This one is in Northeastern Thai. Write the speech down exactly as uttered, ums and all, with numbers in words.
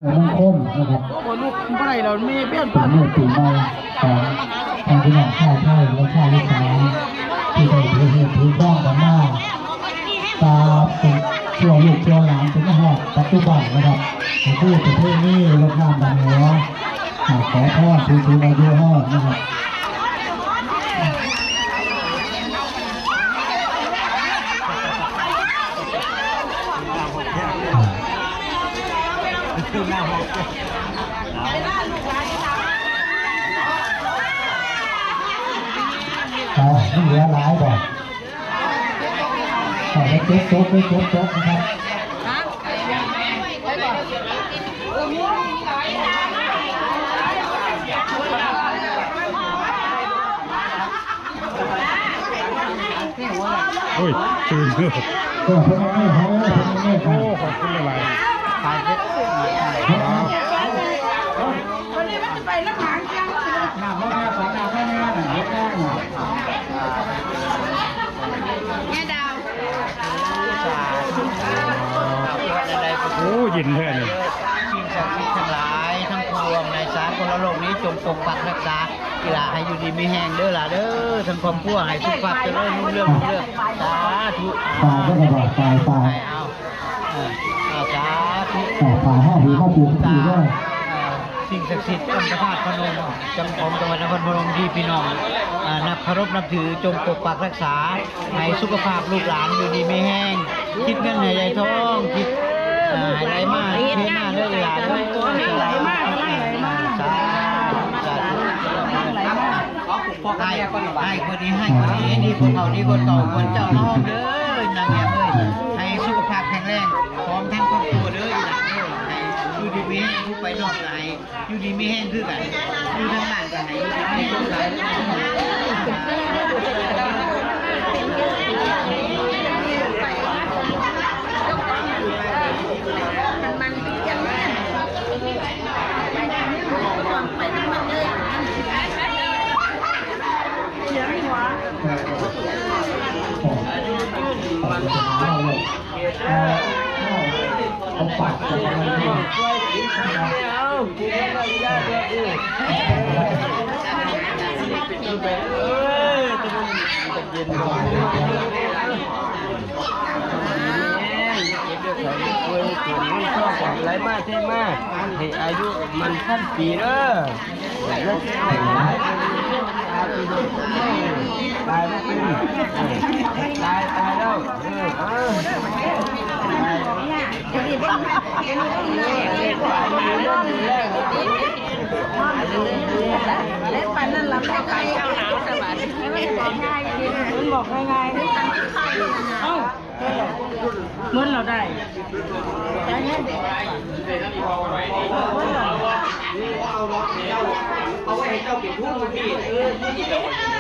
มงคลนะครับ โอ้โห ลูกบ่ได้แล้ว แม่เปลี่ยน เป็นมื้อปีใหม่ของทางพี่น้องชาวไทยและชาวอีสาน ที่ได้ถือหีบถือครองกันมา ตามเป็นชั่วลูกชั่วหลานจนมาฮอดปัจจุบันนะครับ ก็คือประเพณีรดน้ำดำหัว อ่า ขอพรผู้สูงอายุเฮานะครับ อ่า มันเหลือหลายบ่ อ่า ไปเก็บตก ไปเก็บตกนะครับ โอ้ย ตื่นเลย เออ เพิ่นเอาไม้ให้ เพิ่นเอาไม้ให้ โอ้ ขอบคุณหลายๆ ถ่ายเสร็จ ครับ วันนี้มันจะไปน้ำหางเชียง น้ำบ่มา สองน้ำบ่มา น่ะ เฮ็ดงานน่ะ แม่ดาว โอ้ เย็นแท้นี่ สิ่งศักดิ์สิทธิ์ทั้งหลายทั้งปวงในสากลโลกนี้จงปกปักรักษา อีหลาให้อยู่ดีมีแฮงเด้อหล่าเด้อ ทั้งครอบครัวให้สุขภาพเจริญรุ่งเรืองรุ่งเรือง สาธุ ฝ่ายก็กระบอกฝ่ายฝ่าย เอา เออ เอา สาธุ อ่า ฝ่ายห้าหูมาปลูกที่เด้อ เอ่อ สิ่งศักดิ์สิทธิ์องค์พระธาตุพนม จัง ของจังหวัดนครพนมที่พี่น้อง อ่า นับเคารพนับถือ จงปกปักรักษา ให้สุขภาพลูกหลานอยู่ดีมีแฮง คิดเงินให้ได้ทอง คิด อ่า ให้ไหลมาเทมาเด้อหลานเด้อ ไหลมา ไหลมา สาธุ สาธุ ไหลมา ให้ ให้คนนี้ ให้คนนี้ นี่คนเขา นี่คนเก่า คนเจ้าน้องเด้อ นางแอมเอ้ย ให้สุขภาพแข็งแรง พร้อมทั้งครอบครัวเด้อ อีหลานเด้อ ให้อยู่ดีมีแฮง ผู้ไปนอกไหน อยู่ดีมีแฮงคือกัน อยู่ทางบ้านก็ให้อยู่ดีมีแฮงคือกัน ไหลมาเทมา ให้อายุมันพันปีเด้อ ตายแล้วเป็น ตาย ตายแล้ว เออ เอา เล่นไปนั่นล่ะ มันบอกง่ายๆ มันบอกง่ายๆ เอ้า เหมือนเราได้ เอาไว้ให้เจ้าเป็นผู้ที่ เออ